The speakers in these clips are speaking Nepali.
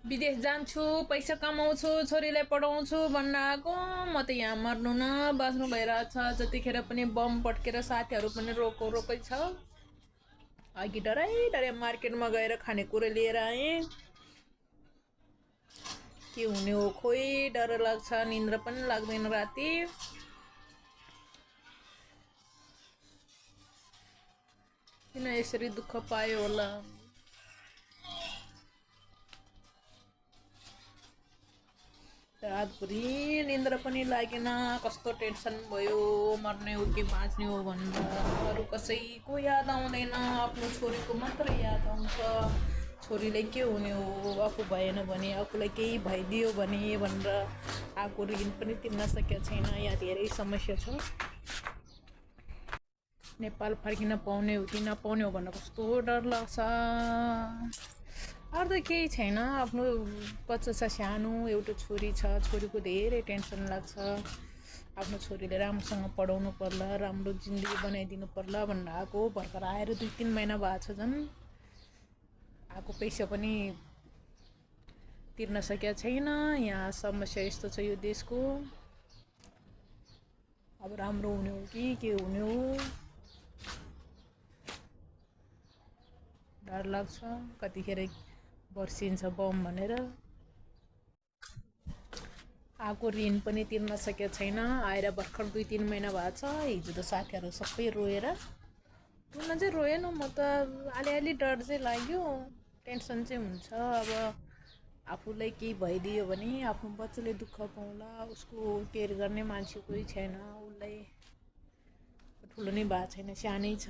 विदेश जान्छु, पैसा कमाउँछु, छोरीलाई पढाउँछु भन्न आएको। म त यहाँ मर्नु न बाँच्नु भइरहेछ। जतिखेर पनि बम पड्केर साथीहरू पनि रोकै छ। अघि डराइ मार्केटमा गएर खानेकुरा लिएर आएँ। के हुने हो खोइ, डर लाग्छ, निन्द्रा पनि लाग्दैन राति। किन यसरी दुःख पायो होला। रातभरि निन्द्रा पनि लागेन। कस्तो टेन्सन भयो, मर्ने हो कि बाँच्ने हो भनेर। अरू कसैको याद आउँदैन, आफ्नो छोरीको मात्र याद आउँछ। छोरीलाई के हुने हो, आफू भएन भने, आफूलाई केही भइदियो भने भनेर आएको ऋण पनि तिर्न सकेको छैन। यहाँ धेरै समस्या छ। नेपाल फर्किन पाउने हो कि नपाउने हो भनेर कस्तो डर लाग्छ। अरू त केही छैन, आफ्नो बच्चा छ सानो, एउटा छोरी छ, छोरीको धेरै टेन्सन लाग्छ। आफ्नो छोरीले राम्रोसँग पढाउनु पर्ला, राम्रो जिन्दगी बनाइदिनु पर्ला भनेर आएको। भर्खर आएर 2-3 महिना भएको छ। झन् आएको पैसा पनि तिर्न सकेको छैन। यहाँ समस्या यस्तो छ यो देशको। अब राम्रो हुने हो कि के हुने हो, डर लाग्छ। कतिखेर बर्सिन्छ बम भनेर। आएको ऋण पनि तिर्न सकेको छैन। आएर भर्खर 2-3 महिना भएको छ। हिजो त साथीहरू सबै रोएर, रुन चाहिँ रोएन, म त अलिअलि डर चाहिँ लाग्यो। टेन्सन चाहिँ हुन्छ। अब आफूलाई केही भइदियो भने आफ्नो बच्चाले दुःख पाउला, उसको केयर गर्ने मान्छे कोही छैन। उसलाई ठुलो नै भएको छैन, सानै छ,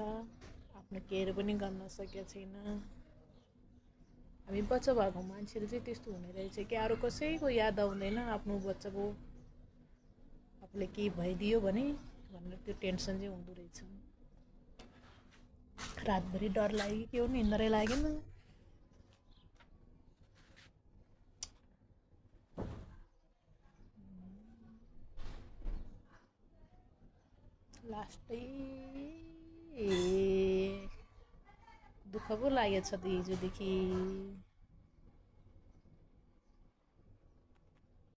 आफ्नो केयर पनि गर्न सकेको छैन। हामी बच्चा भएको मान्छेले चाहिँ त्यस्तो हुने रहेछ कि अरू कसैको याद आउँदैन आफ्नो बच्चाको, आफूले केही भइदियो भने भनेर त्यो टेन्सन चाहिँ हुँदो रहेछ। रातभरि डर लाग्यो, के हो निन्द्रै लागेन। लास्टै दुःख पो लागेछ त हिजोदेखि।